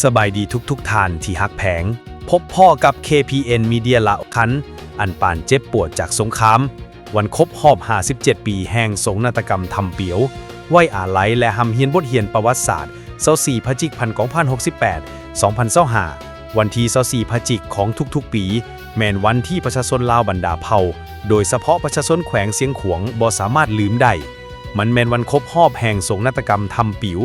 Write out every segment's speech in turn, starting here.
ສະບາຍດີທຸກໆທ່ານທີ່ຮັກແພງ. ພົບພໍ້ກັບ ເຄ ພີ ເອັນ ມີເດຍ ລາວ ຄັນ ອັນປານເຈັບປວດຈາກສົງຄາມ. ວັນຄົບຮອບຫ້າສິບເຈັດປີແຫ່ງໂສກນາດຕະກຳທຳປຽວ, ໄວ້ອາໄລ ແລະ ຮ່ຳຮຽນບົດຮຽນປະຫວັດສາດ ຊາວສີ່ພະຈິກ ພັນເກົ້າຮ້ອຍຫົກສິບແປດ ສອງພັນຊາວຫ້າ. ວັນທີຊາວສີ່ພະຈິກຂອງທຸກໆປີ ແມ່ນວັນທີ່ປະຊາຊົນລາວບັນດາເຜົ່າ, ໂດຍສະເພາະປະຊາຊົນແຂວງຊຽງຂວາງ ບໍ່ສາມາດລືມໄດ້. ມັນແມ່ນວັນຄົບຮອບແຫ່ງໂສກນາດຕະກຳທຳປິວ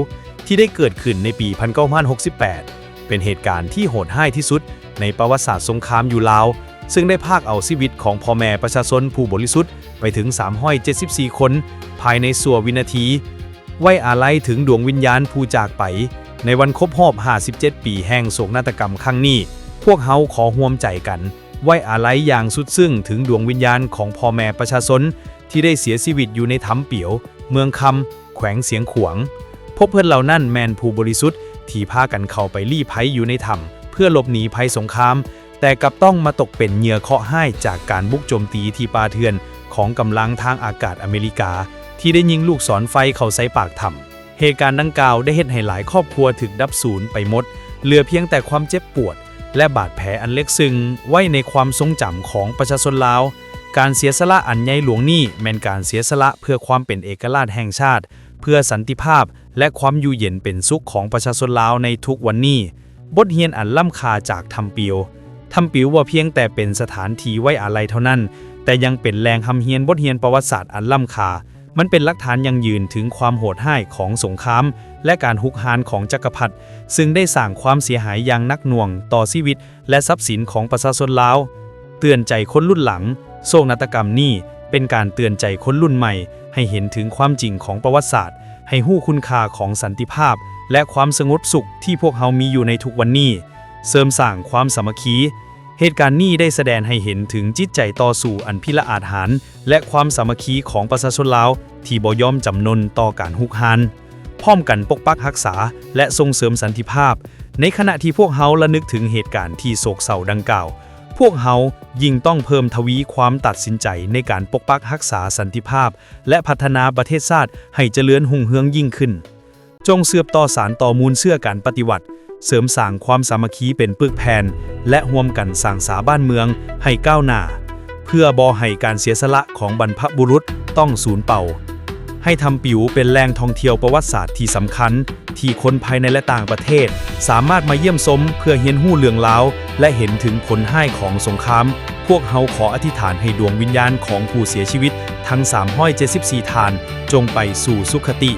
ທີ່ໄດ້ເກີດຂຶ້ນໃນປີພັນເກົ້າຮ້ອຍຫົກສິບແປດ, ເປັນເຫດການທີ່ໂຫດຮ້າຍທີ່ສຸດໃນປະຫວັດສາດສົງຄາມຢູ່ລາວ, ເຊິ່ງໄດ້ພາກເອົາຊີວິດຂອງພໍ່ແມ່ປະຊາຊົນຜູ້ບໍລິສຸດໄປເຖິງສາມຮ້ອຍເຈັດສິບສີ່ຄົນ ພາຍໃນຊົ່ວວິນາທີ. ໄວ້ອາໄລເຖິງດວງວິນຍານຜູ້ຈາກໄປ. ໃນວັນຄົບຮອບຫ້າສິບເຈັດປີແຫ່ງໂສກນາດຕະກຳຄັ້ງນີ້, ພວກເຮົາຂໍຮ່ວມໃຈກັນໄວ້ອາໄລຢ່າງສຸດຊຶ້ງເຖິງດວງວິນຍານຂອງພໍ່ແມ່ປະຊາຊົນທີ່ໄດ້ເສຍຊີວິດຢູ່ໃນທຳປຽວ ເມືອງຄຳ ແຂວງຊຽງຂວາງ. ພວກເພິ່ນເຫຼົ່ານັ້ນແມ່ນຜູ້ບໍລິສຸດທີ່ພາກັນເຂົ້າໄປລີ້ໄພຢູ່ໃນຖ້ຳເພື່ອຫຼົບໜີໄພສົງຄາມ, ແຕ່ກັບຕ້ອງມາຕົກເປັນເຫຍື່ອເຄາະຮ້າຍຈາກການບຸກໂຈມຕີທີ່ປ່າເຖື່ອນຂອງກຳລັງທາງອາກາດອາເມລິກາ ທີ່ໄດ້ຍິງລູກສອນໄຟເຂົ້າໃສ່ປາກຖ້ຳ. ເຫດການດັ່ງກ່າວໄດ້ເຮັດໃຫ້ຫຼາຍຄອບຄົວຖືກດັບສູນໄປໝົດ, ເຫຼືອພຽງແຕ່ຄວາມເຈັບປວດ ແລະ ບາດແຜອັນເລັກຊຶງໄວ້ໃນຄວາມຊົງຈຳຂອງປະຊາຊົນລາວ. ການເສຍສະຫຼະອັນໃຫຍ່ຫຼວງນີ້ແມ່ນການເສຍສະຫຼະເພື່ອຄວາມເປັນເອກະລາດແຫ່ງຊາດ, ເພື່ອສັນຕິພາບ ແລະ ຄວາມຢູ່ເຢັນເປັນສຸກຂອງປະຊາຊົນລາວໃນທຸກວັນນີ້. ບົດຮຽນອັນລ້ຳຄ່າຈາກຖ້ຳປິວ. ຖ້ຳປິວບໍ່ພຽງແຕ່ເປັນສະຖານທີ່ໄວ້ອາໄລເທົ່ານັ້ນ, ແຕ່ຍັງເປັນແຫຼ່ງຮ່ຳຮຽນບົດຮຽນປະຫວັດສາດອັນລ້ຳຄ່າ. ມັນເປັນຫຼັກຖານຢັ້ງຢືນເຖິງຄວາມໂຫດຮ້າຍຂອງສົງຄາມ ແລະ ການຮຸກຮານຂອງຈັກກະພັດ, ເຊິ່ງໄດ້ສ້າງຄວາມເສຍຫາຍຢ່າງໜັກໜ່ວງຕໍ່ຊີວິດ ແລະ ຊັບສິນຂອງປະຊາຊົນລາວ. ເຕືອນໃຈຄົນລຸ້ນຫຼັງ. ໂສກນາດຕະກຳນີ້ເປັນການເຕືອນໃຈຄົນລຸ້ນໃໝ່ໃຫ້ເຫັນເຖິງຄວາມຈິງຂອງປະຫວັດສາດ, ໃຫ້ຮູ້ຄຸນຄ່າຂອງສັນຕິພາບ ແລະ ຄວາມສະຫງົບສຸກທີ່ພວກເຮົາມີຢູ່ໃນທຸກວັນນີ້. ເສີມສ້າງຄວາມສາມັກຄີ. ເຫດການນີ້ໄດ້ສະແດງໃຫ້ເຫັນເຖິງຈິດໃຈຕໍ່ສູ້ອັນພິລະອາດຫານ ແລະ ຄວາມສາມັກຄີຂອງປະຊາຊົນລາວທີ່ບໍ່ຍອມຈຳນົນຕໍ່ການຮຸກຮານ, ພ້ອມກັນປົກປັກຮັກສາ ແລະ ສົ່ງເສີມສັນຕິພາບ. ໃນຂະນະທີ່ພວກເຮົາລະນຶກເຖິງເຫດການທີ່ໂສກເສົ້າດັ່ງກ່າວ, ພວກເຮົາຍິ່ງຕ້ອງເພີ່ມທະວີຄວາມຕັດສິນໃຈໃນການປົກປັກຮັກສາສັນຕິພາບ ແລະ ພັດທະນາປະເທດຊາດໃຫ້ຈະເລີນຮຸ່ງເຮືອງຍິ່ງຂຶ້ນ. ຈົ່ງສືບຕໍ່ສານຕໍ່ມູນເຊື້ອການປະຕິວັດ, ເສີມສ້າງຄວາມສາມັກຄີເປັນປຶກແຜ່ນ ແລະ ຮ່ວມກັນສ້າງສາບ້ານເມືອງໃຫ້ກ້າວໜ້າ, ເພື່ອບໍ່ໃຫ້ການເສຍສະຫຼະຂອງບັນພະບຸລຸດຕ້ອງສູນເປົ່າ. ໃຫ້ຖ້ຳປິວເປັນແຫຼ່ງທ່ອງທ່ຽວປະຫວັດສາດທີ່ສຳຄັນ ທີ່ຄົນພາຍໃນ ແລະ ຕ່າງປະເທດສາມາດມາຢ້ຽມຊົມເພື່ອຮຽນຮູ້ເລື່ອງລາວ ແລະ ເຫັນເຖິງຜົນຮ້າຍຂອງສົງຄາມ. ພວກເຮົາຂໍອະທິຖານໃຫ້ດວງວິນຍານຂອງຜູ້ເສຍຊີວິດທັງສາມຮ້ອຍເຈັດສິບສີ່ທ່ານ ຈົ່ງໄປສູ່ສຸຄະຕິ.